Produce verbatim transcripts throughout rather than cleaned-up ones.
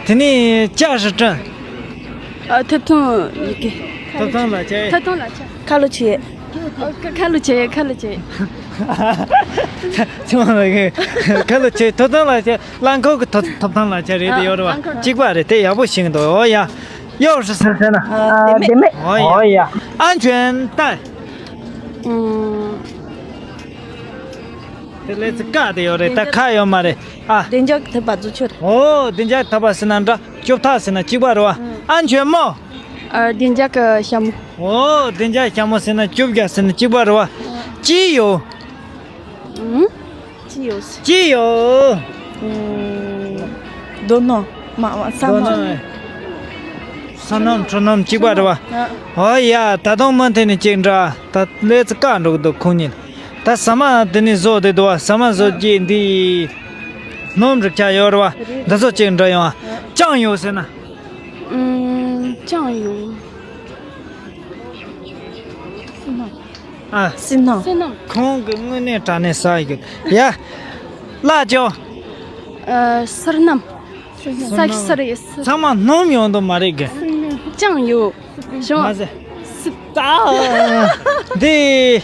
དེ་ནས་ལྕགས་ཧྲི་ཀྲན། ཨ། ཐོབ་ཐང་ཡི་གེ། ཐོབ་ཐང་ལག་ཁྱེར། ཐོབ་ཐང་ལག་ཁྱེར། ཁ་ལོ་ཆེ། ཨ། ཁ་ཁ་ལོ་ཆེ། ཁ་ལོ་ཆེ། ཚང་མ་ལ་ཁ་ལོ་ཆེ། ཐོབ་ཐང་ལག་ཁྱེར། རླངས་འཁོར་གྱི་ཐོབ་ཐོབ་ཐང་ལག་ཁྱེར་རེད་དེ། ཡོད་རེད་བ། གཅིག་པ་རེད་དེ། ཡག་པོ་ཞིག་འདུག། ཨོ་ཡ། ཡོག་ཧྲི་སེ་ཟེར་ན། ཨ། ལྡེ་མིག། ཨོ་ཡ། ཨོ་ཡ། ཨན་ཆོན་ཏཱ། ཨུམ། དེ་ལས་ཚིག་ཀ་དེ་ཡོད་རེད། ད་ཁ་ཡོད་མ་རེད། ཨ། བདེ་འཇགས་ཐོབ་པ་བཟོ་ཆོག་རེད། ཨོ། བདེ་འཇགས་ཐོབ་པ་ཟེར་ན་འདྲ། སྐྱོབ་ཐབས་ཟེར་ན་གཅིག་པ་རེད་བ། ཨན་ཆོན་མོ། ཨ། བདེ་འཇགས་ཀྱི་ཞྭ་མོ། ཨོ། བདེ་འཇགས་ཞྭ་མོ་ཟེར་ན་སྐྱོབ་རྒྱུ་ཟེར་ན་གཅིག་པ་རེད་བ། ཅི་ཡོད། ཨུམ། ཅི་ཡོད། ཅི་ཡོད། ཨུམ། དོ་སྣང་། མ་མ་ས་དོ་སྣང་། སྣང་། སོ་ནམ་ཁྲོ་སྣམ་གཅིག་པ་རེད་བ། ཨ། ཨོ་ཡ། ད་དུང་མུ་མཐུད་ནས་གཅིག་འདྲ། ད་ལས་ཚིག་ཀ་འགྲོ་གི་འདུག་ཁོང་གཉིས། ད་ཟ་མ་དེ་ནས་བཟོ་བསྡད་འདུག་བ། ཟ་མ་བཟོ་རྒྱུ་འདི་སྣུམ་རིགས་ཆ་ཡོད་རེད་བ། འདི་ཚོ་གཅིག་འདྲ་ཡོང་བ། ཅང་ཡོད་ཟེར་ན། ཨུམ། ཅང་ཡོད། ཨ། སི་སྣམ། སི་སྣམ། ཁོང་གི་དངོས་གནས་དྲང་གནས་ཟ་ཡི་གི། ཡ། ལ་ཅོ། ཨ། སིར་སྣམ། ས་སིར་ཡི་སི། ཚང་མ་སྣུམ་ཡོང་དུ་མ་རེད་གི། ཅང་ཡོད། ཞོ། མ་ཟེ། སི། ད། འདི།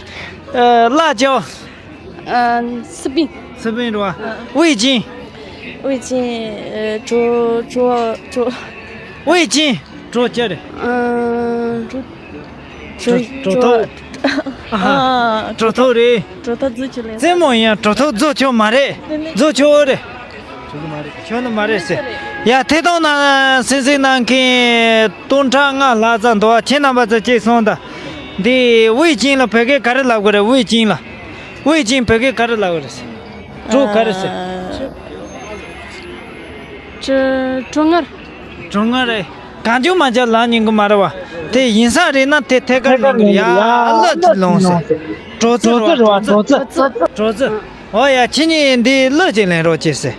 ཨ། ལ་ཅོ། ཨ། སི་པིན། སི་པིན་རེད་བ། ཝེ་ཅིན། ཝེ་ཅིན། ཨ། ཀྲོ་ཀྲོ་ཀྲོ། ཝེ་ཅིན། གྲོ་ཅི་རེད། ཨ། གྲོ། གྲོ་གྲོ་ཐོག། ཨ། གྲོ་ཐོག་རེད། གྲོ་ཐོག་བཟོ་ཆོག་ལེ། རྩེད་མོ་ཡིན་ཡང་གྲོ་ཐོག་བཟོ་ཆོག་མ་རེད། བཟོ་ཆོག་རེད། ཆོག་གི་མ་རེད། ཆོག་ནི་མ་རེད་ཟེར། ཡ། ཐད་གཏོང་ནང་གསན་གཟིགས་གནང་མཁན་སྟོང་ཕྲག་ལྔ་ལྷག་ཙམ་འདུག་བ། ཁྱེད་རྣམ་པ་ཚོ་གཅིག་གསུངས་དང་། འདི་ཝེ་ཅིན་ལ་བོད་སྐད་ག་རེ་ལབ་དགོས་རེད། ཝེ་ཅིན་ལ། ཝེ་ཅིན་བོད་སྐད་ག་རེ་ལབ་དགོས་རེད་ཟེར། གྲོ་ག་རེ་ཟེར། ཨ། གྲོ་གྲོ་ངར། གྲོ་ངར་རེད། གང་བྱུང་མང་བྱུང་ལབ་ཉན་གི་མ་རེད་བ། དེ་ཡིན་ས་རེད་ན་དེ་ཐད་ཀར་ལབ་དགོས་རེད། ཡ། གླུ་ཅིག་ལོངས་ཟེར། གྲོ་ཙི་རེད་བ། གྲོ་ཙི། གྲོ་ཙི། ཨོ་ཡ། ཁྱེད་གཉིས་འདི་གླུ་ཅིག་ལེན་རོགས་བྱེད་ཟེར།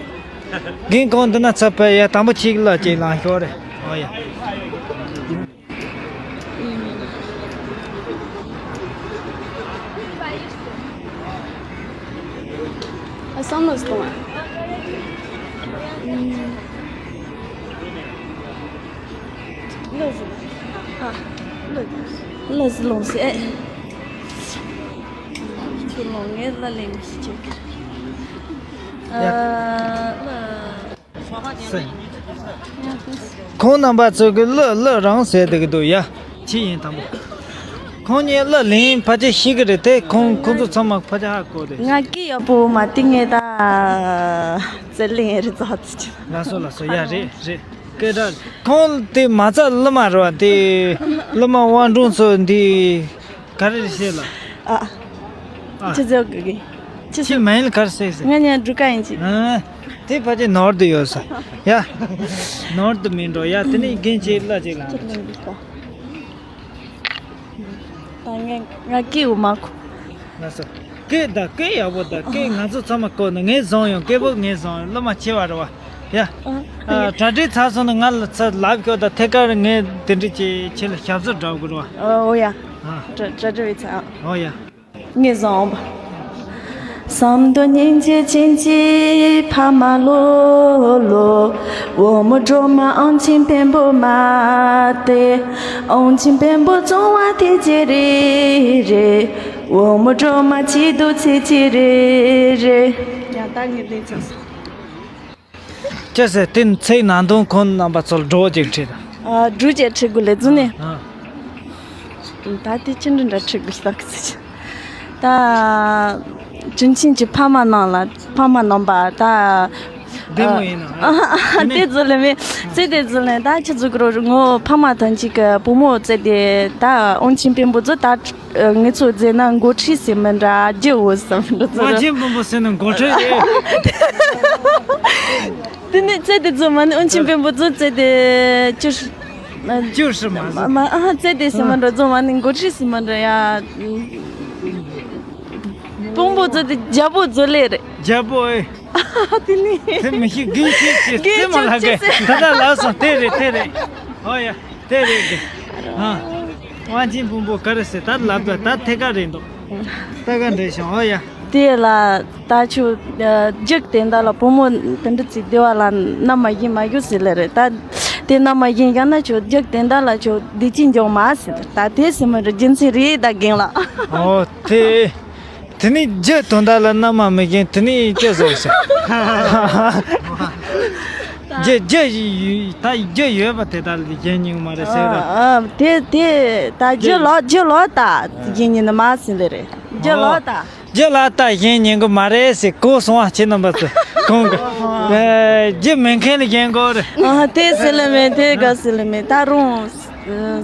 རྒན་ཁོང་འདི་ན་ཚབ་པ་ཡ། དང་པོ་ཁྱེད་གླུ་ཅིག་ལེན་ཤོག་རེད། ཨོ་ཡ། ཨ། བསམ་བློ་གཏོང་བ། ཨ། གླུ་གླུ་ལོངས་སེ། ཁྱོད་ལོངས། ངས་གླུ་ལེན་གི་ཅིག། ཨ། གླུ། ཁོང་རྣམ་པ་ཚོ་གི་གླུ་གླུ་རང་ཟེར་བསྡད་ཀྱི་འདུག་ཡ། ཅི་ཡིན་དང་པོ། ཁོང་གཉིས་གླུ་ལེན་ཕལ་ཆེར་ཤེས་ཀྱི་རེད་དེ། ཁོང་ཁོང་ཚོ་ཚང་མ་ཕལ་ཆེར་ཧ་གོ་རེད། ང་སྐད་ཡག་པོ་མ་བཏིང་ངེས་ད། རྩེད་ལེན་རེད་ཙག་ཙིག་ལགས་སོ་ལགས་སོ། ཡ། རེད་རེད། སྐད་གྲགས། ཁོང་དེ་མ་རྩ་གླུ་མ་རེད་བ། དེ་གླུ་མ་དབང་སྒྲོན་ཚོ་འདི། ག་རེ་རེད་ཤེས་ལ། ཨ། ཨ། ཆི་ཟེར་གི་གི། ཆི་ཆི་ཟེར། མ་ཡིན་ལ་ག་རེ་ཟེར་ཟེར། ང་ཉན་འབྲུ་ཀ་ཡིན་ཅི། ཨ། དེ་ཕལ་ཆེར་ནོར་དུ་ཡོད་ས། ཡ། ནོར་དུ་མིན་འགྲོ་ཡ། དེ་ནས་རྒན་ཅིག་གླུ་ཅིག་ལ། ཆི་ལ་འདི་ཀ། ད་ངས་ང་སྐད་འོ་མ་གོ། ལགས་སོ། སྐད་ད་སྐད་ཡག་པོ་ད། སྐད་ང་ཚོ་ཚང་མ་གོ་ནི། ངས་བཟང་ཡོང་། སྐད་པོ་ངས་བཟང་ཡོང་། གླུ་མ་ཆེ་བ་རེད་བ། ཡ། ཨ། ཨ། གྲ་སྒྲིག་ཚར་སོང་ན་ང་ལ་ཚ་ལབ་ཤོག་ད། ཐད་ཀར་ངས་དེ་འདྲ་བྱས་ཁྱེད་ལ་ཞབས་བསུ་འདྲ་དགོས་རེད་བ། ཨོ་ཡ། ཨ། གྲ་གྲ་སྒྲིག་བྱས་ཚར། ཨོ་ཡ། ངས་བཟང་བ། ཡ། ད་ངས་ལེན་ཚར་སོང་། ཅི་ཟེར། དེ་ཚེ་ནང་དོན་ཁོང་རྣམ་པ་ཚོར་སྒྲོག་ཅིག་ཁྲིད་དང་། ཨ། སྒྲོག་ཅིག་ཁྲིད་དགོས་ལེ་ཟེར་ནས། ཨ། ད་དེ་ཅི་འདྲ་འདྲ་ཁྲིད་དགོས་ལབ་ཀྱི་ཟེར། ད་དྲིན་ཆེན་གྱི་ཕ་མ་རྣམས་ལ། ཕ་མ་རྣམ་པ་ད། བདེ་མོ་ཡིན་ན། ཨ། དེ་ཚོ་ལས་མེད། ཚེ་དེ་ཚོ་ལས་ད་ཁྱེད་ཚོ་གི་རོ་ངོ་ཕ་མ་ཐམས་ཅད་ཀྱི་བུ་མོ་བཙལ་ཏེ། ད་དབང་ཆེན་དཔོན་པོ་ཚོ་ད། ཨ། ངེད་ཚོ་བཙལ་ན་འགོ་ཁྲིད་ཟེར་མི་འདྲ། རྒྱུ་བོ་ཟེར་མི་འདྲ་ཚོ་རེད། དབང་ཆེན་དཔོན་པོ་ཟེར་ན་འགོ་ཁྲིད་རེད། དེ་ནས་ཚེ་དེ་ཚོ་མ་ནི་དབང་ཆེན་དཔོན་པོ་ཚོ་བཙལ་ཏེ་ཅི། ཅི་ཧྲི་མ་ཟེར། མ། ཨ། བཙལ་ཏེ་ཟེར་མི་འདྲ་ཚོ་མ་ནི་འགོ་ཁྲིད་ཟེར་མི་འདྲ་ཡ། དཔོན་པོ་ཚོ་དེ་རྒྱལ་པོ་ཚོ་ལས་རེད། རྒྱལ་པོ་ཨེ། དེ་ནི། དེ་མི་ཤེས། རྒན་ཁྱེད་ཀྱིས་རྒན་དེ་མ་ལབ་ཁྱེད་གས། ཁྱེད་ད་ལྟ་ལབ་སོང་། དེ་རེད། དེ་རེད། ཨོ་ཡ། དེ་རེད་དེ། ཨ། དབང་ཆེན་དཔོན་པོ་ག་རེ་ཟེར། ད་ལབ་ད། ད་ཐད་ཀར་རེད་འདུག་ད་ག་འདྲ་བྱུང་། ཨོ་ཡ། དེ་ལ་ད་ཁྱོད་རྒྱུགས་དེ་འདྲ་ལ་བུ་མོ་དེ་འདྲ་ཅིག་བདེ་བ་ལ་མནའ་མ་བཞེས་མ་རྒྱུགས་ཟེར་ལེ་རེད། ད་དེ་མནའ་མ་བཞེས་བཞག་ན་ཁྱོད་རྒྱུགས་དེ་འདྲ་ལ་ཁྱོད་བདེ་སྐྱིད་འབྱུང་མ་ཟེར། ད་དེ་སེམས་མི་རུ་རྒྱུ་མཚན་རེད། ད་རྒན་ལགས། ཨོ་དེ། དེ་ནས་རྒྱུ་དོན་དག་ལ་མནའ་མ་མི་བཞེས། དེ་ནས་ཅི་བཟོ་ཟེར། རྒྱུ་རྒྱུ་ཡོད། ད་རྒྱུ་ཡོད་པ་དེ་དག་ལ་བཞེས་ཉན་མ་རེད་ཟེར་ར། ཨ་ཨ་དེ་དེ་ད་རྒྱུ་ལོག་རྒྱུ་ལོག་ད་བཞེས་ཉན་ནི་མ་ཟིན་ལེ་རེད། རྒྱུ་ལོག་ད། རྒྱུ་ལ་ད་བཞེས་ཉན་གི་མ་རེད་ཟེར་གོ་སོང་བ། ཁྱེད་རྣམ་པ་ཚོ་གོང་གི་ཨ་རྒྱུ་མེད་མཁན་ལ་བཞེས་དགོས་རེད། ཨ་དེ་ཟེར་ལེ་མེད། དེ་ག་ཟེར་ལེ་མེད། ད་རུང་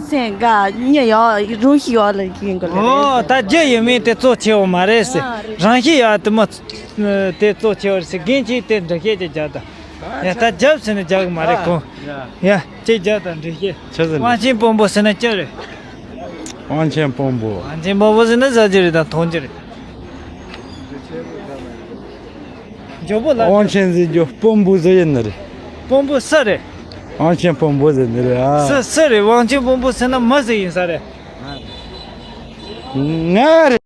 སེམས་དགའ་མྱི་ཡག་རང་ཤི་ཡག་ལ་བཞེས་དགོས་ལེ་ཨོ་རེད། ད་རྒྱུ་ཡོད་མེད་དེ་གཙོ་ཆེ་བ་མ་རེད་ཟེར། ཨ་རེད། རང་ཤི་ཡག་དེ་མ་དེ་གཙོ་ཆེ་བ་རེད་ཟེར། རྒན་གྱིས་དེ་འདྲ་བཤད་ཀྱི་རྒྱག་ད། ཡ་ད་རྒྱབ་ཟེར་ན་རྒྱག་གི་མ་རེད་ཁོང་། ཡ་ཅིག་རྒྱག་དང་འགྲིག་གི། ཆི་ཟེར་ན། དབང་ཆེན་དཔོན་པོ་ཟེར་ན་ཅི་རེད། དབང་ཆེན་དཔོན་པོ། དབང་ཆེན་དཔོན་པོ་ཟེར་ན་ཟ་རྒྱུ་རེད་དང་འཐུང་རྒྱུ་རེད། མགྱོགས་པོ་ལ། དབང་ཆེན་ཟེར་རྒྱུ་དཔོན་པོ་ཟེར་ཡིན་ནི་རེད། དཔོན་པོ་སུ་རེད། དབང་ཆེན་དཔོན་པོ་ཟེར་ནི་རེད་ཨ། སུ་སུ་རེད། དབང་ཆེན་དཔོན་པོ་ཟེར་ན་མི་ཟིག་ཡིན་ས་རེད། ང་རེད།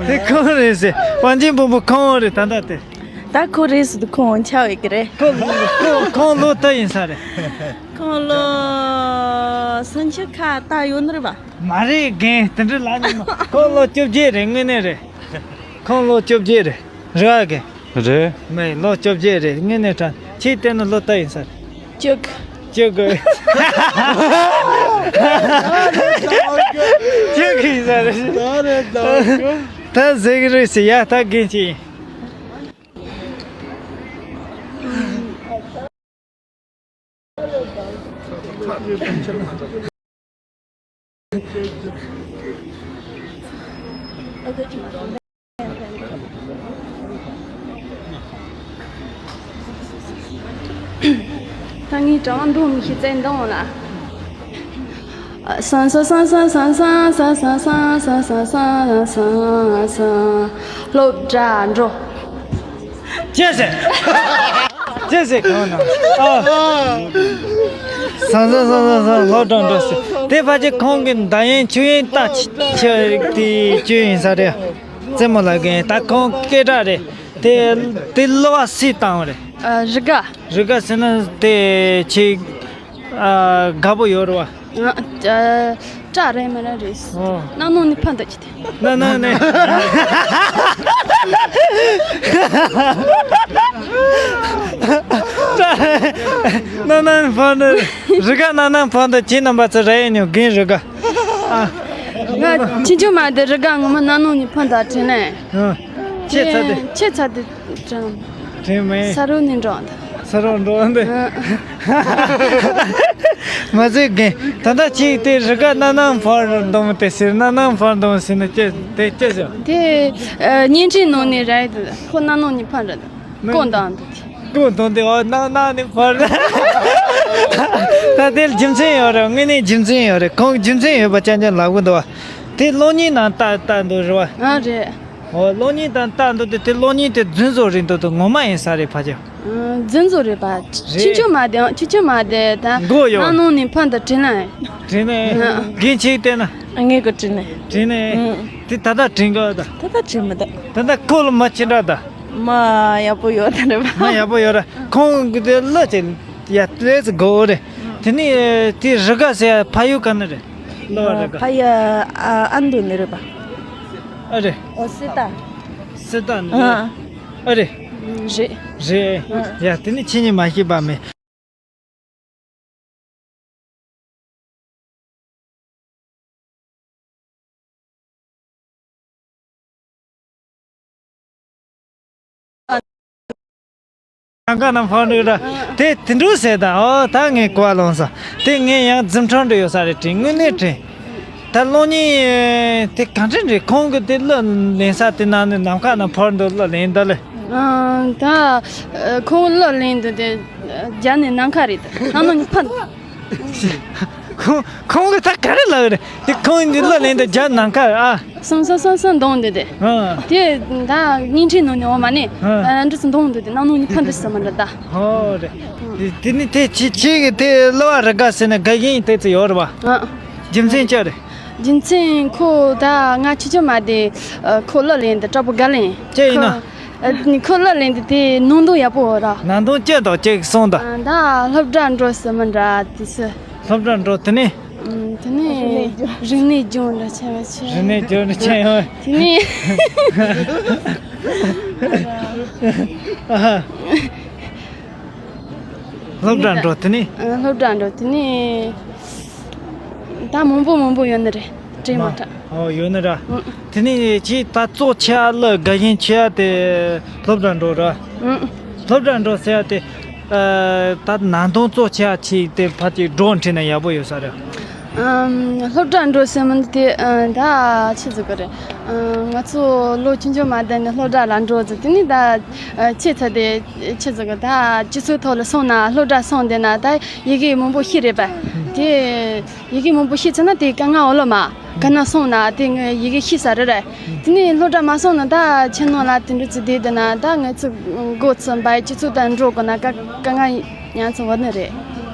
དེ་ཁོང་རེད་ཟེར། དབང་ཆེན་དཔོན་པོ་ཁོང་རེད་ད་ལྟ་དེ། ད་ཁོ་རེད་ཟེར་དུས་ཁོང་འོང་ཆ་བའི་གི་རེད། ཁོ་ཁོ་ཁོང་ལོ་དུ་ཡིན་ས་རེད། ཁོང་ལོ་སུམ་ཅུ་ཁ་ད་ཡོད་ནི་རེད་པ། མ་རེད་རྒན་དེ་འདྲ་ལབ་ནི་མ། ཁོང་ལོ་བཅོ་བརྒྱད་རེད། དངོས་གནས་རེད། ཁོང་ལོ་བཅོ་བརྒྱད་རེད། རེད་གི། རེད། མེད་ལོ་བཅོ་བརྒྱད་རེད། དངོས་གནས་དྲང་ཁྱེད་བལྟས་ན་ལོ་དུ་ཡིན་ས་རེད། བཅུ་དགུ། བཅུ་དགུ། བཅུ་དགུ་ཡིན་ས་རེད། ད་རེད་ད་རེད། ད་ཟེར་གི་རེད་ཟེར་ཡ་ད་རྒན་ཅིག་ཡིན། ད་ངས་གྲང་འདོན་མི་ཤེས་ཙེ་འདོན་ལ། སང་སང་སང་སང་སློབ་གྲྭ་འགྲོ། ཅི་ཟེར། ཅི་ཟེར་གང་ན། ཨ། སང་སང་སང་སང་སང་སློབ་གྲྭ་འགྲོ་ཟེར། དེ་ཕལ་ཆེར་ཁོང་གི་འདམ་ཡན་ཆུ་ཡན་ལྟ་ཆི་རིགས་དེ་ཆུ་ཡིན་ས་རེད། རྩེད་མོ་ལ་རྒན་ད་ཁོང་སྐད་གྲགས་རེད། དེ་དེ་གླུ་བ་སུས་བཏང་བ་རེད། ཨ། རི་དགའ། རི་དགའ་ཟེར་ན་དེ་ཆེ། ཨ། དགའ་པོ་ཡོད་རེད་བ། ཨ། སྐྲ་རེད་མ་རེད་རེད། ཨོ། གནམ་ནང་ནས་ཕར་འདུག་ཅི་དེ། གནམ་ནང་ནས། གནམ་ནང་ནས་ཕར་འདུག་རི་དགའ་གནམ་ནང་ཕར་འདུག་ཁྱེད་རྣམ་པ་ཚོ་རེད་ཡིན་ནོ་རྒན་རི་དགའ། ཨ། ང་ཁྱེད་ཚོ་མ་དེ་རི་དགའ་ངོ་མ་གནམ་ནང་ནས་ཕར་འདུག་དྲན་ནས། ཨ། ཁྱེད་ཚ་དེ། ཁྱེད་ཚ་དེ་དྲན། དྲན་མེད། ས་རུ་ནས་འགྲོ་འདུག་ས་རུ་འགྲོ་འདུག་ཨ། མ་ཟད་རྒན། ད་ལྟ་ཁྱེད་དེ་རི་དགའ་གནམ་ནང་ཕར་འདུག་དེ་ཟེར། གནམ་ནང་ཕར་འདུག་ཟེར་ན་ཅི་དེ་ཅི་ཟེར། དེ་ཨ་བརྙན་འཕྲིན་ནང་ནས་རེད། ཁོ་གནམ་ནང་ནས་ཕར་འགྲོ་འདུག་སྐོར་བཏང་འདུག་སྐོར་བཏང་དེ་ཨོ་གནམ་ནང་ནས་ཕར། ད་དེ་རྒྱུ་མཚན་ཡོད་རེད། དངོས་གནས་རྒྱུ་མཚན་ཡོད་རེད། ཁོང་རྒྱུ་མཚན་ཡོད་པ་རྐྱང་རྐྱང་ལབ་གི་འདུག་བ། དེ་གློག་བརྙན་ནང་ལྟ་ལྟ་འདུག་རེད་བ། ཨ་རེད། ཨོ་གློག་བརྙན་དང་ལྟ་འདུག་དེ་དེ་གློག་བརྙན་དེ་རྫུན་བཟོ་རེད་འདུག་དེ་ངོ་མ་ཡིན་ས་རེད་ཕ་ཆེ། ཨ་རྫུན་བཟོ་རེད་པ། རེད། ཁྱེད་ཚོ་མ་དེ་ཁྱེད་ཚོ་མ་དེ་ད་མགོ་ཡོད། གནམ་ནང་ནས་ཕར་འདུག་དྲན་ན། དྲན་ནས། ཨ། རྒན་ཁྱེད་བལྟས་ན། ངས་གོ་དྲན་ནས། དྲན་ནས། ཨ། དེ་ད་ལྟ་དྲན་གི་ད། ད་ལྟ་དྲན་མི་འདུག་ད་ལྟ་ཁོ་ལ་མ་ཅི་འདྲ་ད། མ་ཡག་པོ་ཡོད་ད་རེད་པ། མ་ཡག་པོ་ཡོད་ར། ཁོང་གི་དེ་ལ་ཅི་ཡ་ཏེ་ཙི་གོ་རེད། དེ་ནས་དེ་རི་དགའ་ཟེར་ཕ་ཡུལ་ག་ནས་རེད། གླུ་བ་རི་དགའ། ཕ་ཡུལ་ཨ་ཨ་མདོ་ནས་རེད་པ། ཨ་རེད། ཨོ་སི་ཏ། སི་ཏ་ནས། ཨ། ཨ་རེད། རེད། རེད། ཨ། ཡ་དེ་ནི་ཁྱེད་གཉིས་མ་ཤེས་པ་མེད། ལམ་ཁ་ནང་ཕར་འགྲོ་ར། དེ་དེ་འགྲོ་ཟེར་ད། ཨོ་ད་ངས་གོ་བ་ལོན་ས། དེ་ངས་ཡང་རྫུན་ཕྲན་འགྲོ་ཡོད་ས་རེད་དྲན། དངོས་གནས་དྲན། ད་གློག་བརྙན་དེ་ག་འདྲ་རེད། ཁོང་གི་དེ་གླུ་ལེན་ས་དེ་ནང་ནས་ནམ་མཁའ་ནང་ཕར་འགྲོ་གླུ་ལེན་ད་ལེ། ཨང་། ད་ཁོང་གླུ་ལེན་དུས་དེ་རྒྱ་ནས་ནམ་མཁའ་རེད། ནང་ནང་ནས་ཕར། ཁོང་ཁོང་གི་ད་ག་རེ་ལབ་རེད། དེ་ཁོང་གི་གླུ་ལེན་དུས་རྒྱ་ནམ་མཁའ་ཨ། སང་སང་སང་སང་འདོང་འདི་དེ། ཨ། དེ་ད་བརྙན་འཕྲིན་ནང་ནས་འོ་མ་ནི། ཨ། ཨ་འདྲ་སུ་འདོང་འདི་དེ་ནང་ནང་ནས་ཕར་འདྲ་སུ་མ་འདྲ་ད། ཧོ་རེད། དེ་དེ་ནི་དེ་ཁྱེད་ཁྱེད་ཀྱི་དེ་གླུ་བ་རི་དགའ་ཟེར་ནས་དགའ་ཡིན་དེ་ཚོ་ཡོད་རེད་བ། ཨ། རྒྱུ་མཚན་ཅི་རེད། རྒྱུ་མཚན་ཁོ་ད་ང་ཆུང་ཆུང་མ་དེ་ཁོ་གླུ་ལེན་འདི་དྲག་པོ་དགའ་ལེན། ཅི་ཡིན་ན། ཁོ་གླུ་ལེན་འདི་དེ་ནང་དོན་ཡག་པོ་ར། ནང་དོན་ཅི་དང་ཅི་གསུངས་དང་། ད་སློབ་གྲྭ་འགྲོ་ཟེར་མི་འདྲ་དེ་སུ། སློབ་གྲྭ་འགྲོ་དེ་ནས། དེ་ནས་རིག་གནས་སྦྱོང་འདྲ་ཆེ་བ་ཆེ། རིག་གནས་སྦྱོང་འདྲ་ཆེ་ཡོང་། དེ་ནས། སློབ་གྲྭ་འགྲོ་དེ་ནས། སློབ་གྲྭ་འགྲོ་དེ་ནས། ད་མང་པོ་མང་པོ་ཡོད་ནི་རེད། དྲན་མ་ཐག་ཨོ་ཡོད་ནི་ར། དེ་ནས་ཁྱེད་ད་གཙོ་ཆེ་བ་ལ་དགའ་ཞེན་ཆེ་བ་དེ་སློབ་གྲྭ་འགྲོ་ར། སློབ་གྲྭ་འགྲོ་ཟེར་བ་དེ། ད་ནང་དོན་གཙོ་ཆེ་བ་ཆེ་དེ་ཕ་གི་འགྲོ་འཁྲིད་ན་ཡག་པོ་ཡོད་ས་རེད། སློབ་གྲྭ་འགྲོ་ཟེར་མི་དེ་ད་ཆི་ཟིག་གི་རེད། ང་ཚོ་ལོ་ཆུང་ཆུང་མ་བསྡད་ནས་སློབ་གྲྭ་ལ་འགྲོ་ཟེར་དེ་ནི་ད་ཆེ་ཚ་དེ་ཆི་ཟིག་གི་ད་སྤྱི་ཚོགས་ཐོག་ལ་སོང་ན་སློབ་གྲྭ་སོང་བསྡད་ན་ད་ཡི་གེ་མང་པོ་ཤེས་རེད་པ། དེ། ཡི་གེ་མང་པོ་ཤེས་ཚར་ན་དེ་དཀའ་ངལ་འོ་ལོ་མ། ག་ན་སོང་ན་དེ་ངས་ཡི་གེ་ཤེས་ས་རེད་རེད། དེ་ནས་སློབ་གྲྭ་མ་སོང་ན་ད་ཁྱིམ་ནང་ལ་དེ་འདྲ་ཚོ་བསྡད་བསྡད་ན་ད་ང་ཚོ་མགོ་ཚོས་འབའ་སྤྱི་ཚོགས་དང་འགྲོ་དགོས་ན་དཀའ་དཀའ་ངལ་ཡང་ཚོ་བ་ནི་རེད།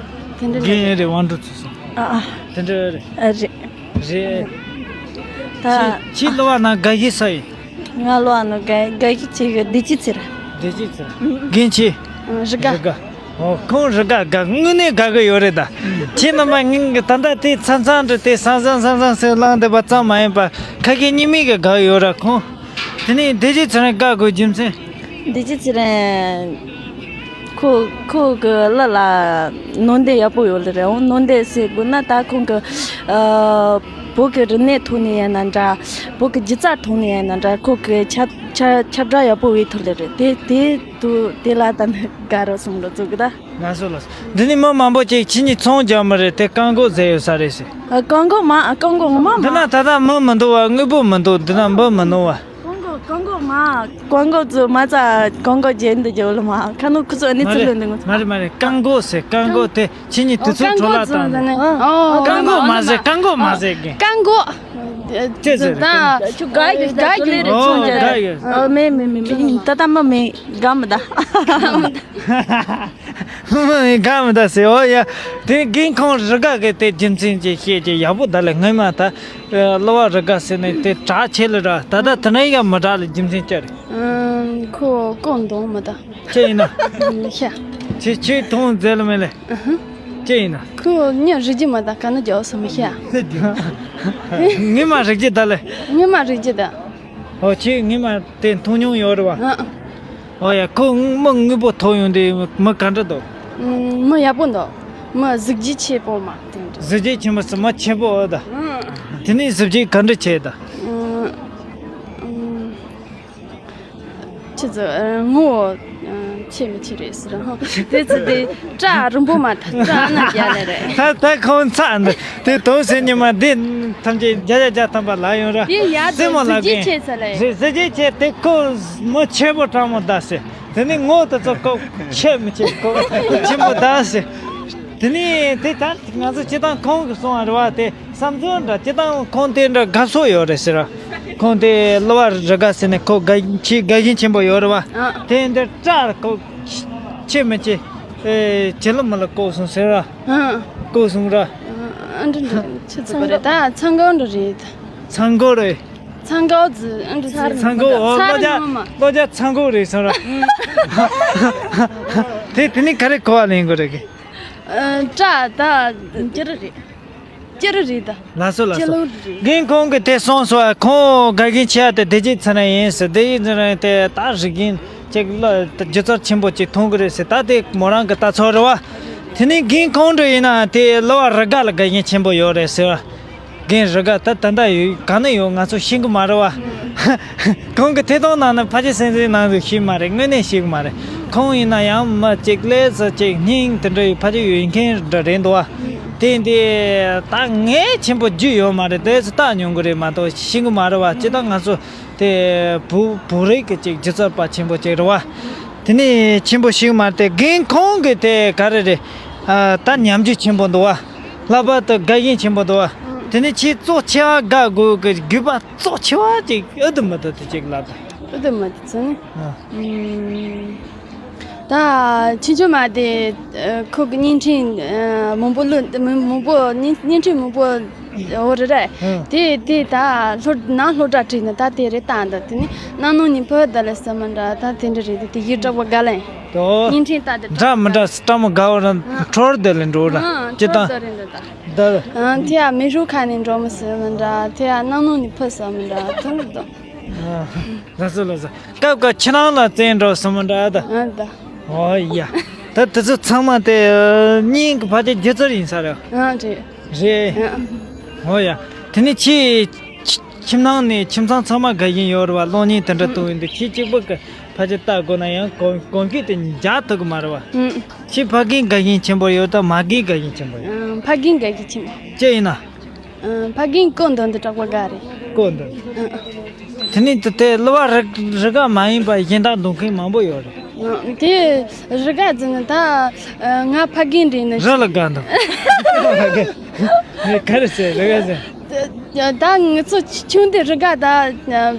དེ་འདྲ་རེད། རྒན་རེད་དབང་འགྲོ་ཚོ་སོང་། ཨ་ཨ། དེ་འདྲ་རེད། ཨ་རེད། རེད། ད། ཁྱེད་སློབ་བ་ན་དགའ་ཡི་ས་ཡིན། ང་ལོ་ཨ་ནོ་དགའ་དགའ་གི་ཆེ་གི་བདེ་སྐྱིད་ཚེ་ར། བདེ་སྐྱིད་ཚེ་ར། རྒན་ཆེ། རི་དགའ། རི་དགའ། ཨོ་ཁོང་རི་དགའ་དགའ་དངོས་གནས་དགའ་གི་ཡོད་རེད་ད། ཁྱེད་རྣམ་པ་ངས་ད་ལྟ་དེ་མཚམས་མཚམས་འདྲ་དེ་སང་སང་སང་སང་ཟེར་ལངས་བསྡད་པ་ཙམ་མ་ཡིན་པ་ཁ་སྐད་གཉིས་མེད་གི་དགའ་གི་ཡོད་ར་ཁོང་། དེ་ནས་བདེ་སྐྱིད་ཚེ་རིང་དགའ་དགོས་རྒྱུ་མཚན། བདེ་སྐྱིད་ཚེ་རིང་། ཁོ་ཁོ་གི་གླུ་ལ་ནོར་འདེབས་ཡག་པོ་ཡོད་ལེ་རེད། འོང་ནོར་འདེབས་ཟེར་དགོས་ན་ད་ཁོང་གི་ཨ་བོད་ཀྱི་རིག་གནས་ཐོག་ནས་ཡིན་ན་འདྲ། བོད་ཀྱི་སྒྱུ་རྩལ་ཐོག་ནས་ཡིན་ན་འདྲ། ཁོ་གི་ཁྱབ་ཁྱབ་ཁྱབ་བསྒྲགས་ཡག་པོ་བྱས་ཐུབ་ལེ་རེད། དེ་དེ་དུ་དེ་ལ་ད་ནི་དགའ་རོགས་སོང་ལོ་ཚོ་གི་ད། ང་སོ་ལ་འདི་ནི་མི་མང་པོ་ཅིག་ཁྱེད་གཉིས་ཚོང་རྒྱག་མི་རེད་དེ་རྐང་མགོ་ཟེར་ཡོད་ས་རེད་ཟེར། ཨ་རྐང་མགོ་མ་རྐང་མགོ་ངོ་མ་མ། འདི་ན་ད་ལྟ་མི་མི་འདུག་བ། དངོས་པོ་མི་འདུག་འདི་ན་འབུ་མི་ནོར་བ། རྐང་མགོ་རྐང་མགོ་མ། རྐང་མགོ་ཚོ་མ་ཚ་རྐང་མགོ་རྒྱན་དུ་རྒྱབ་ལ་མ་ཁ་ནོ་ཁུ་ཚོ་ནི་མ་ཚུར་རེད་ལོན་འདུག་ངོ་། མ་རེད་མ་རེད། རྐང་མགོ་ཟེར། རྐང་མགོ་དེ་ཁྱེད་གཉིས་དུས་ཚོད་འཕྲོ་བརླག་བཏང་ནས། ཨོ་རྐང་མགོ་མ་ཟེར། རྐང་མགོ་མ་ཟེར་གི། རྐང་མགོ་ཅི་ཟེར་རེད། ད་ཁྱོད་དགའ་ཡོད་དགའ་ཡོད་ཨོ་དགའ་ཡོད། ཨོ་མེ་མེ་མེ་མེ་ད་ད་མ་མེ་དགའ་མི་ད། དགའ་མི་ད་ཟེར། ཨོ་ཡ། དེ་རྒན་ཁོང་རི་དགའ་གི་དེ་རྒྱུ་མཚན་ཅིག་བཤད་ཀྱི་ཡག་པོ་ད་ལ་ངོ་མ་ད། གླུ་བ་རི་དགའ་ཟེར་ནས་དེ་གྲགས་ཆེ་ལ་ར་ད་ད་དེ་ནས་ཡང་མི་གྲགས་ལ་རྒྱུ་མཚན་ཅི་རེད། ཁོ་ལྐོག་འདོང་མི་ད། ཅི་ཡིན་ན། ཤ། ཁྱེད་ཁྱེད་མཐོང་མཛད་ལ་མེད་ལེ། ཅི་ཡིན་ན། ཁོ་མྱི་རིག་རྒྱུ་མ་ད་ག་ན་རྒྱག་སོ་མི་ཤ། ངས་མ་རིག་རྒྱུ་ད་ལེ། ངས་མ་རིག་རྒྱུ་ད། ཨོ་ཁྱེད་ངས་མ་དེ་མཐོང་མྱོང་ཡོད་རེད་བ། ཨོ་ཡ་ཁོ་མི་དངོས་པོ་ཐོག་ཡོང་དུས་མི་ག་འདྲ་འདུག་མི་ཡག་པོ་འདུག་མི་གཟི་བརྗིད་ཆེ་པོ་མ་དེ་འདྲ། གཟི་བརྗིད་ཆེན་པོ་སུ་མི་ཆེན་པོ་ཨོ་ད། དེ་ནས་གཟི་བརྗིད་ག་འདྲ་ཆེ་ད། ཆི་ཟིག་ངོ་ཆེ་མི་ཆེ་རེད་ཟེར། དེ་ཚོ་དེ་སྐྲ་རིང་པོ་མ་ཐག་སྐྲ་ཨ་ན་རྒྱ་ལེ་རེད། ད་ད་ཁོང་ཚ་འདི་དེ་དོན་སེམས་ཉི་མ་འདི་ཐམས་ཅད་བརྒྱ་ཆ་བརྒྱ་ཐམ་པ་ལ་ཡོང་ར། དེ་ཡ་རྩེད་མོ་ལ་གཟི་བརྗིད་ཆེ་ས་ལེ། གཟི་བརྗིད་ཆེ་དེ་ཁོ་མི་ཆེ་པོ་དྲང་མོ་ད་ཟེར། དེ་ནི་ངོ་དེ་ཚོ་ཁོ་ཆེ་མི་ཆེ་ཁོ་ཆེན་པོ་ད་ཟེར། དེ་ནི་དེ་ད་ང་ཚོ་སྤྱི་བཏང་ཁོང་གི་གསུང་བ་རེད་བ་དེ། བསམ་ཚུལ་འདྲ་སྤྱི་བཏང་ཁོང་དེ་འདྲ་དགའ་ཕྱོགས་ཡོད་རེད་ཟེར། ཁོང་དེ་གླུ་བ་རི་དགའ་ཟེར་ནས་ཁོ་དགའ་ཆེ་དགའ་ཞེན་ཆེན་པོ་ཡོད་རེད་བ། ཨ། དེ་འདྲ་སྐྲ་ཁོ་ཆེ་མི་ཆེ། ཨེ་ཇེ་ལོ་མ་ལ་བཀོག་སོང་ཟེར་ར། ཨ། བཀོག་སོང་ར། ཨ་འདྲ་འདྲ་ཆི་ཟིག་ག་རེད་ད་ཚང་གོ་འདྲ་རེད། ཚང་གོ་རེད། ཚང་གོ་ཟི་ཨ་འདྲ་ཟི་ཚང་གོ་ཨོ་ཚར་ལོ་རྒྱ་ནོ་མ། ལོ་རྒྱ་ཚང་གོ་རེད་སོང་ར། དེ་དེ་ནི་ག་རེ་གོ་བ་ལེན་དགོས་རེད་གི། ཨ་སྐྲ་ད་ཅི་རེད། ཅི་རུ་རེད་ད། ལགས་སོ་ལགས་ཅི་སོ། ལུགས་རེད། རྒན་ཁོང་གིས་དེ་གསུངས་སོང་། ཁོང་དགའ་ཞེན་ཆེ་བ་དེ་བདེ་སྐྱིད་ཚེ་རིང་ཡིན་ཟེར། བདེ་སྐྱིད་ཚེ་རིང་དེ་ད་རིག་གཞུང་ཅིག་ལ་སྒྱུ་རྩལ་ཆེན་པོ་ཅིག་མཐོང་གི་རེད་ཟེར། ད་དེ་མོ་རང་གི་ལྟ་ཚུལ་རེད་བ། དེ་ནས་རྒན་ཁོང་འདྲ་ཡིན་ན་དེ་གླུ་བ་རི་དགའ་ལ་དགའ་ཞེན་ཆེན་པོ་ཡོད་རེད་ཟེར་བ། རྒན་རི་དགའ་ད་ད་ལྟ་ཡོད་ག་ན་ཡོད་ང་ཚོ་ཤེས་གི་མ་རེད་བ། ཁོང་གི་ཐད་གཏོང་ནང་ནས་ཕལ་ཆེར་སེམས་ཚོར་ནང་དུ་ཤེས་མ་རེད། དངོས་གནས་ཤེས་གི་མ་རེད། ཁོང་ཡིན་ན་ཡང་མི་གཅིག་ལས་སུ་གཅིག་སྙིང་དེ་འདྲ་ཡོད་ཕལ་ཆེར་ཡོད་མཁན་འདྲ་རེད་འདུག་བ། དེ་འདི་ད་ངས་ཆེན་པོ་རྒྱུས་ཡོད་མ་རེད། དེ་སུ་ལྟ་མྱོང་གི་རེད་མ་གཏོགས་ཤེས་གི་མ་རེད་བ། སྤྱིར་བཏང་ང་ཚོ་དེ་བོད་བོད་རིགས་ཀྱི་གཅིག་སྒྱུ་རྩལ་པ་ཆེན་པོ་གཅིག་རེད་བ། དེ་ནས་ཆེན་པོ་ཤེས་གི་མ་རེད། དེ་རྒན་ཁོང་གི་དེ་ག་རེ་རེད། ཨ་ད་ཉམས་རྒྱུ་ཆེན་པོ་འདུག་བ། ལྷག་པར་དུ་དགའ་ཞེན་ཆེན་པོ་འདུག་བ། དེ་ནས་ཁྱེད་གཙོ་ཆེ་བ་དགའ་དགོས་ཀྱི་དགོས་པ་གཙོ་ཆེ་བ་ཅིག་ཨུ་དུ་མི་དུ་དུ་ཅིག་ལབ་དང་། ཨུ་དུ་མི་དུ་ཚོ་ནི། ཨ། ཨུམ། ད་ཆུང་ཆུང་མ་དེ་ཁོ་གི་བརྙན་འཕྲིན་མང་པོ་བླུགས་མང་པོ་བརྙན་བརྙན་འཕྲིན་མང་པོ་ འོ་རེད་རེད། ཨ། དེ་དེ་ད་སློབ་ནང་སློབ་གྲྭ་ཁྲིད་ནས་ད་དེ་རེད་ལྟ་འདུག་དེ་ནི་གནམ་ནང་ནས་བུད་ད་ལས་ཟེར་མི་འདྲ། ད་དེ་འདྲ་རེད། དེ་ཡིག་གྲགས་པ་དགའ་ལན། ཏོ། བརྙན་འཕྲིན་ལྟ་དེ་འདྲ་མི་འདྲ་སྐྲ་མོ་དགའ་བ་ར་ཨ། འཕྲོར་དེ་ལས་འགྲོ་ར། ཨ། ཅི་འཕྲོར་ད་དེ་རེད་འདུག་ད། ད། ཨ། དེ་ཡ་མི་རུ་ཁ་ནས་འགྲོ་མི་ཟེར་མི་འདྲ། དེ་ཡ་གནམ་ནང་ནས་བུད་ཟེར་མི་འདྲ། དེ་རེད་འདུག་ཨ། ལགས་སོ་ལགས་སོ། སྐབས་འགའ་ཁྱེད་རང་ལ་བཙན་འགྲོ་ཟེར་མི་འདྲ་ད། ཨ་ད། ཨོ་ཡ། ད་དེ་ཚོ་ཚང་མ་དེ་སྙིང་གི་ཕ་ཆེ་སྒྱུ་རྩལ་ཡིན་ས་རེད། ཨ་རེད། རེད། ཨ། ཨོ་ཡ། དེ་ནི་ཁྱེད་ཁྱིམ་ནང་ནས་ཁྱིམ་ཚང་ཚང་མ་དགའ་བཞིན་ཡོད་རེད་བ། གློག་བརྙན་དེ་འདྲ་གཏོང་ཡོང་དུས་ཁྱེད་གཅིག་པུ་གི་ཕ་ཆེ་ལྟ་དགོས་ན་ཡང་གོམས་གོམས་གཤིས་དེ་འཇགས་ཐུབ་གི་མ་རེད་བ། ཨུམ། ཁྱེད་ཕ་རྒན་དགའ་བཞིན་ཆེན་པོ་ཡོད་ད་མ་རྒན་དགའ་བཞིན་ཆེན་པོ་ཡོད། ཨ། ཕ་རྒན་དགའ་བཞིན་ཆེན་པོ། ཅི་ཡིན་ན། ཨ། ཕ་རྒན་སྐུ་མདུན་དུ་གྲགས་པ་དགའ་རེད། སྐུ་མདུན། ཨ། དེ་ནས་དེ་དེ་གླུ་བ་རི་རི་དགའ་མ་ཡིན་པ་གཞན་དག་འདོན་མཁན་མང་པོ་ཡོད་རེད། ཨ། དེ་རི་དགའ་ཟེར་ན་ད་ཨ་ང་ཕ་རྒན་འདྲ་ནི། རི་ལ་དགའ་འདུག་ངས་ག་རེ་ཟེར་རི་དགའ་ཟེར། ད་ད་ང་ཚོ་ཆུང་དུས་རི་དགའ་ད་ཨ།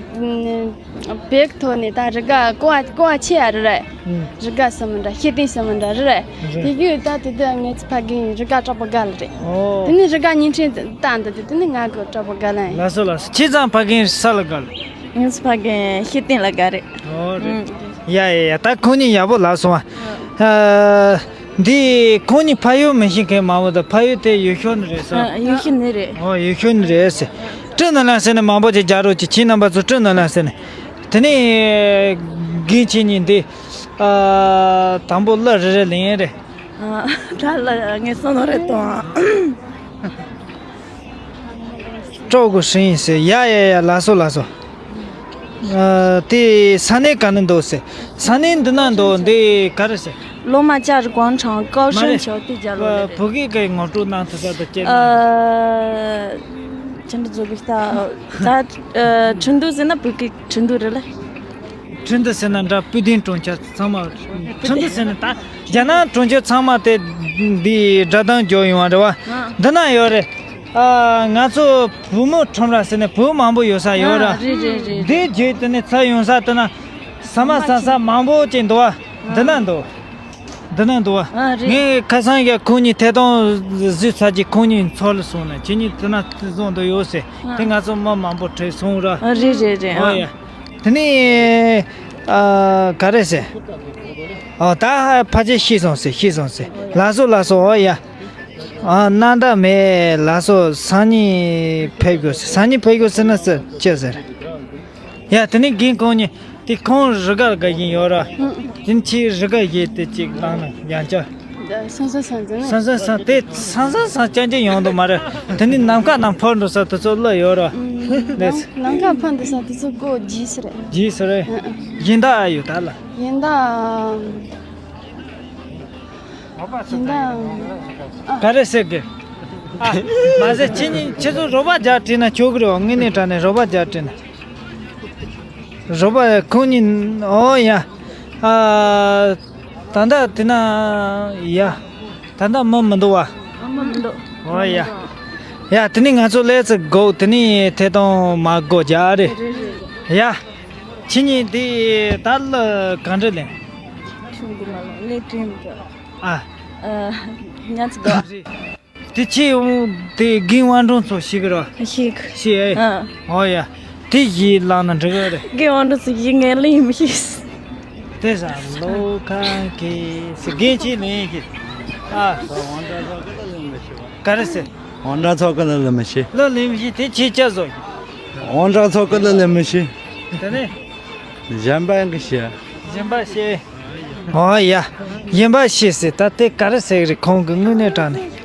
བོད་ཀྱི་ཐོག་ནས་ད་རི་དགའ་ཀོ་བ་ཀོ་བ་ཆེ་ཡ་རེད་རེད། ཨུམ། རི་དགའ་ཟེར་མི་འདྲ་ཤེས་ལྡན་ཟེར་མི་འདྲ་རེད་རེད། རེད། དེ་གི་ད་དེ་དུས་ངེད་ཚོ་ཕ་རྒན་རི་དགའ་གྲགས་པ་དགའ་ལ་རེད། ཨོ། དེ་ནི་རི་དགའ་བརྙན་འཕྲིན་བལྟ་འདི་དེ་དེ་ནི་ང་གི་གྲགས་པ་དགའ་ལ་ཡིན། ལགས་སོ་ལགས་སོ། ཁྱེད་ཚང་ཕ་རྒན་ས་ལ་དགའ་ལ། ངེད་ཚོ་ཕ་རྒན་ཤེས་ལྡན་ལ་དགའ་རེད། ཨོ་རེད། ཨུམ། ཡ་ཡ་ཡ། ད་ཁོང་གཉིས་ཡག་པོ་ལབ་སོང་ཨ། ཨ། འདི་ཁོང་གཉིས་ཕ་ཡུལ་མི་ཤེས་མཁན་མང་པོ་འདུག་ཕ་ཡུལ་དེ་ཡུལ་ཤུལ་ནས་རེད་ཟེར། ཨ། ཡུལ་ཤུལ་ནས་རེད། ཨོ་ཡུལ་ཤུལ་ནས་རེད་ཟེར། སྤྲིན་ནོར་ལམ་ཟེར་ནས་མང་པོ་ཅིག་རྒྱག་རོགས་ཀྱིས། ཁྱེད་རྣམ་པ་ཚོ་སྤྲིན་ནོར་ལམ་ཟེར་ནས། དེ་ནས་རྒན་ཁྱེད་གཉིས་འདི་ཨ། དང་པོ་གླུ་རེ་རེ་ལེན་རེད། ཨ། ད་གླུ་ངས་བསམ་བློ་རེ་གཏོང་། སྤྲོ་དགོས་ཧྲིང་ཡིན་ཟེར། ཡ་ཡ་ཡ། ལགས་སོ་ལགས་སོ། ཨ། དེ་ས་གནས་ག་ནས་འདུག་ཟེར། ས་གནས་འདི་ན་འདུག་འདི་ག་རེ་ཟེར། 罗马假日广场高升桥地下路 མ་རེད། བོད་སྐད་ཀྱི་ངོ་སྤྲོད་གནང་ཐུབ་ས་དང་བཅས་ན། 呃，真的做不到。ད་ཁྲིན་ཏུའུ་ཟེར་ན་བོད་སྐད་ཁྲིན་ཏུའུ་རེད་ལ། ཁྲིན་ཏུའུ་ཟེར་ན་འདྲ། པུ་ཏིན་གྲོང་ཁྱེར་ཚང་མ་ཁྲིན་ཏུའུ་ཟེར་ན། ད་རྒྱ་ནག་གྲོང་ཁྱེར་ཚང་མ་དེ་འདི་སྒྲ་གདངས་འཇོག་ཡོང་བ་རེད་བ། ཨ། འདི་ན་ཡོད་རེད། ཨ། ང་ཚོ་བོད་མི་ཁྲོམ་ར་ཟེར་ནས་བོད་མང་པོ་ཡོད་ས་ཡོད་ར། ཨ། རེད་རེད་རེད། འདི་རྗེས་དེ་ནས་ཚུར་ཡོང་ས་དེ་ན་ཟ་མ་ཟ་ས་མང་པོ་ཅིག་འདུག་བ། འདི་ན་འདུག་འདི་ན་འདུག་བ། ཨ། རེད། ངས་ཁ་སང་ཡ་ཁོང་གཉིས་ཐད་གཏོང་བཟོས་ཚར་རྗེས་ཁོང་གཉིས་འཚོལ་སོང་ནས། ཁྱེད་གཉིས་དེ་ན་བཟོ་འདོད་ཡོད་ཟེར། ཨ། དེ་ང་ཚོ་མི་མང་པོ་ཁྲིད་སོང་ར། ཨ། རེད་རེད་རེད། ཨོ་ཨ། ཡ། དེ་ནས་ཨ། ག་རེ་ཟེར། ཨོ། ད་ཕལ་ཆེར་ཤེས་སོང་ཟེར། ཤེས་སོང་ཟེར། ལགས་སོ་ལགས་སོ། ཨོ་ཡ། ཨ། སྣང་དག་མེད། ལགས་སོ། སང་ཉིན་ཕེབས་དགོས་ཟེར། སང་ཉིན་ཕེབས་དགོས་ཟེར་ན་ཟེར་ཅི་ཟེར། ཡ། དེ་ནས་རྒན་ཁོང་གཉིས་དེ་ཁོང་རི་དགའ་དགའ་བཞིན་ཡོད་ར། ཨུ། དེ་ནས་ཁྱེད་རི་དགའ་བཞེས་ཏེ་ཅིག་བཏང་ན་ཡང་ཅི། སང་སང་སང་ཟེར་ན། སང་སང་སང་དེ་སང་སང་སང་ཅང་ཅི་ཡོང་དུ་མ་རེད། དེ་ནས་ནམ་མཁའ་ནང་འཕུར་འགྲོ་ས་དེ་ཚོ་གླུ་ཡོད་ར། ཨུ། ནམ་ནམ་མཁའ་འཕུར་འགྲོ་ས་དེ་ཚོ་གོ་རྗེས་སུ་རེད། རྗེས་སུ་རེད། ཨུ། གཞན་དག་ཡོད་ད་ལ། གཞན་དག་གཞན་དག་ག་རེ་ཟེར་གི། ཨ། མ་ཟད་ཁྱེད་གཉིས་ཁྱེད་ཚོ་རོགས་པ་རྒྱག་བྲིས་ན་ཆོག་གི་རེད་བ། དངོས་གནས་དྲང་གནས་རོགས་པ་རྒྱག་བྲིས་ན། རོགས་པ་ཁོང་གཉིས། ཨོ་ཡ། ཨ། ད་ལྟ་དེ་ན་ཡ། ད་ལྟ་མི་མི་འདུག་བ། མི་མི་འདུག་ཨོ་ཡ། ཡ། དེ་ནས་ང་ཚོ་ལས་ཚེ་སྒུག་དེ་ནས་ཐད་གཏོང་མ་སྒོ་རྒྱག་རེད། ཡ། ཁྱེད་གཉིས་དེ་ད་གླུ་གང་འདྲ་ལེན། ཆུང་གི་མ་ལ་ལས་དྲན་མི་འདུག་ཨ། ཨ། ཉན་ཚིག་དོ། དེ་ཁྱེད་འོང་དེ་རྒན་དབང་སྒྲོན་ཚོ་ཤེས་གི་རོ། ཤེས་གི་ཤེས་ཨེ། ཨ། ཨོ་ཡ། དེ་ཡིས་བླངས་ན་འགྲིག་གི་རེད། རྒན་དབང་སྒྲོན་ཚོ་ཡིས་ངས་ལེན་མི་ཤེས། དེ་ས་ལོ་ཁང་གི་སི་རྒན་ཁྱེད་ལེན་ཤེས། ཨ། ག་རེ་ཟེར། དབང་གྲགས་ཚོགས་ཀྱི་ལ་ལེན་མི་ཤེས། ལ་ལེན་མི་ཤེས་དེ་ཁྱེད་ཅག་བཟོ། དབང་གྲགས་ཚོགས་ཀྱི་ལ་ལེན་མི་ཤེས། དེ་ནས། གཞན་པ་ཡང་གི་ཤེས། གཞན་པ་ཤེས། ཨོ་ཡ། གཞན་པ་ཤེས་ཟེར་ད་དེ་ག་རེ་ཟེར་གི་རེད། ཁོང་གི་དངོས་གནས་དྲང་གནས།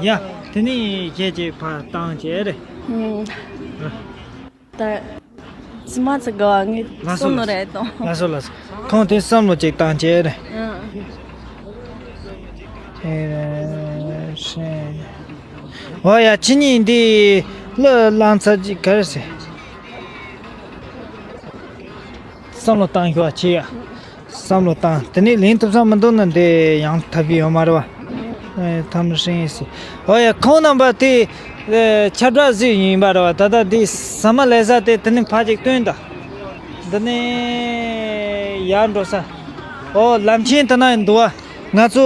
ཡ། དེ་ནས་ཁྱེད་ཀྱིས་ཕར་བཏང་བྱས་རེད། ཨུམ། ད་ཙི་མ་ཙི་དགའ་བ་ངས་ལགས་སོ་བསམ་བློ་རེ་གཏོང་། ལགས་སོ་ལགས་སོ། ཁོང་དེ་བསམ་བློ་ཅིག་བཏང་བྱས་རེད། ཨུམ། ཨོ་ཡ། ཁྱེད་གཉིས་འདི་གླུ་བླངས་ཚར་རྗེས་ག་རེ་ཟེར། བསམ་བློ་བཏང་ཤོག་ཨ། ཁྱེད་ཡ། བསམ་བློ་བཏང་། དེ་ནས་ལེན་ཐུབ་ས་མི་འདུག་ན་འདི་ཡང་ཐབས་ཤེས་ཡོད་མ་རེད་བ། ཨེ། ཐམ་ཧྲིང་ཡིན་སྲིད། ཨོ་ཡ། ཁོང་རྣམ་པ་དེ་ཨེ་ཆར་པ་བཟོས་ཡིན་པ་རེད་བ། ད་ལྟ་འདི་ཟ་མ་ལས་ས་དེ་དེ་ནས་ཕར་ཅིག་བཏོན་ད། འདི་ནས་ཡར་འགྲོ་ས། ཨོ། ལམ་ཆེན་དེ་ན་འདུག་བ། ང་ཚོ་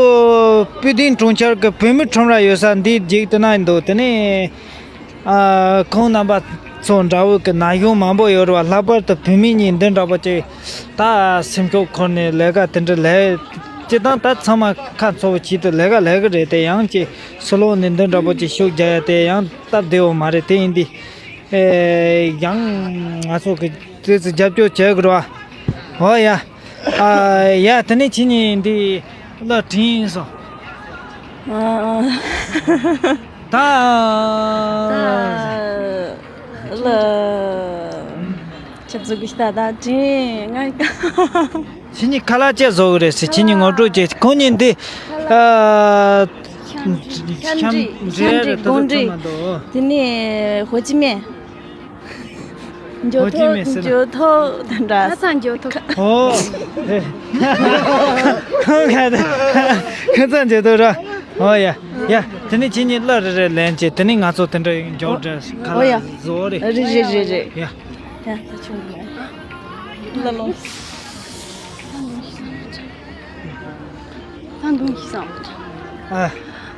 པུ་ཏིན་གྲོང་ཁྱེར་གྱི་བོད་མི་ཁྲོམ་ར་ཡོད་ས་འདི་རྒྱུག་དེ་ན་འདུག་དེ་ནས། ཨ། ཁོང་རྣམ་པ་ཚོ་འདྲ་བོ་གི་ན་གཞོན་མང་པོ་ཡོད་རེད་བ། ལྷག་པར་དུ་བུད་མེད་གཉིས་འདི་འདྲ་པོ་ཅིག་ད་སེམས་ཤུགས་འཁོར་ནས་ལས་ཀ་དེ་འདྲ་ལས། སྤྱིར་བཏང་ད་ཚང་མ་ཁ་འཚོ་བའི་ཆེད་དུ་ལས་ཀ་ལས་ཀྱི་རེད་དེ། ཡང་ཅིག་ཕྱི་ལོགས་ནས་འདི་འདྲ་པོ་ཅིག་ཤུགས་རྒྱག་ཡ་དེ་ཡང་སྟབས་བདེ་བོ་མ་རེད། དེ་ཡིན་དུས། ཨེ། ཡང་ང་ཚོ་གི་དེ་ཚོ་རྒྱབ་སྐྱོར་བྱེད་དགོས་རེད་བ། འོ་ཡ། ཨ། ཡ། དེ་ནས་ཁྱེད་གཉིས་འདི་གླུ་དྲན་སོང་། ཨ། ད། ད་ལ་ཁྱེད་ཚོ་གི་ད་ད་དྲན་ང་། ཁྱེད་གཉིས་ཁ་ལག་ཅི་བཟོ་གི་རེད་ཟེར། ཁྱེད་གཉིས་ངོ་སྤྲོད་བྱེད། ཁོང་གཉིས་འདི། ཨ། ཁྱམས་འདྲི་ཁྱམས་འདྲི་རེད། ད་གོང་འདྲི། ཚོ་མ་འདུག་དེ་ནས་ཧོ་ཅི་མིན། འགྱོ་ཧོ་ཅི་མིན་ཐོག་ཟེར་ན། འགྱོ་ཐོག་དེ་འདྲ། ཁ་སང་འགྱོ་ཐོག་ཨོ། ཁོང་ག་ད་ཁ་སང་འགྱོ་ཐོག་ར། ཨོ་ཡ། ཡ། དེ་ནས་ཁྱེད་གཉིས་གླུ་རེ་རེ་ལེན་བྱས། དེ་ནས་ང་ཚོ་དེ་འདྲ་འགྱོ་འདྲ་ཁ་ཨོ་ཡ། ལག་བཟོ་རེད། རེད་རེད་རེད་རེད། ཡ། ཡ། ད་ཆུང་གི་གླུ་ལོ། ད་འདུག་ཤི་སང་། ཨ།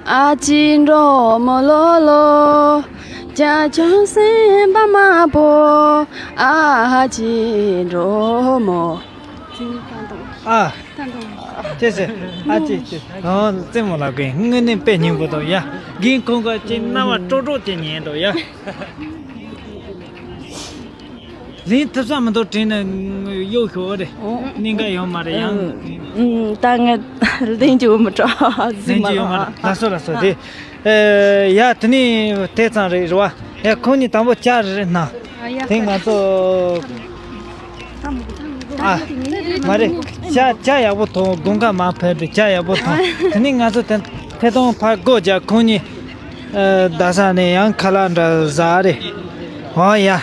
ཨ་ཅི་འགྲོ་མོ་ལོ་ལོ། ཅ་ཅོ་སེམས་པ་མ་པོ། ཨ་ཅི་འགྲོ་མོ། ཨ། ཅེས་ཟེར། ཨ་ཅེ་ཅེ། ཨོ། རྩེད་མོ་ལ་གིན་དངོས་གནས་དཔེ་སྙིང་པོ་འདུག་ཡ། གིན་ཁོང་ག་ཅི་རྣ་བ་ཀྲོག་ཀྲོག་ཅིག་ཉན་འདུག་ཡ། ལེན་ཐུབ་ས་མི་འདུག་དྲན་ནས་གཡོག་ཤོག་རེད། ཨོ། གནད་འགག་ཡོད་མ་རེད་ཡང་། ཨུམ། ད་ངས་ལེན་རྒྱུ་མི་སྤྲོ། ཟིན་ལེན་མ་རྒྱུ་ཡོད་མ་རེད། ལགས་སོ་ལགས་སོ། དེ། ཨེ། ཡ། དེ་ནས་དེ་ཙམ་རེད་རེད་བ། ཡ། ཁོང་གཉིས་དང་པོ་ཅ་རེ་རེ་ན། ཨ། ཡ། དེ་ང་ཚོ། ཨ། མ་རེད། ཇ་ཇ་ཡག་པོ་འཐུང་། དགུན་ཁ་མར་ཕེབས་ཏེ་ཇ་ཡག་པོ་འཐུང་། དེ་ནས་ང་ཚོ་དེ་ཐད་གཏོང་ཕར་སྒོ་རྒྱག་ཁོང་གཉིས། ཨ། རྡ་ས་ནས་ཡང་ཁ་ལག་འདྲ་ཟ་རེད། ཨོ་ཡ།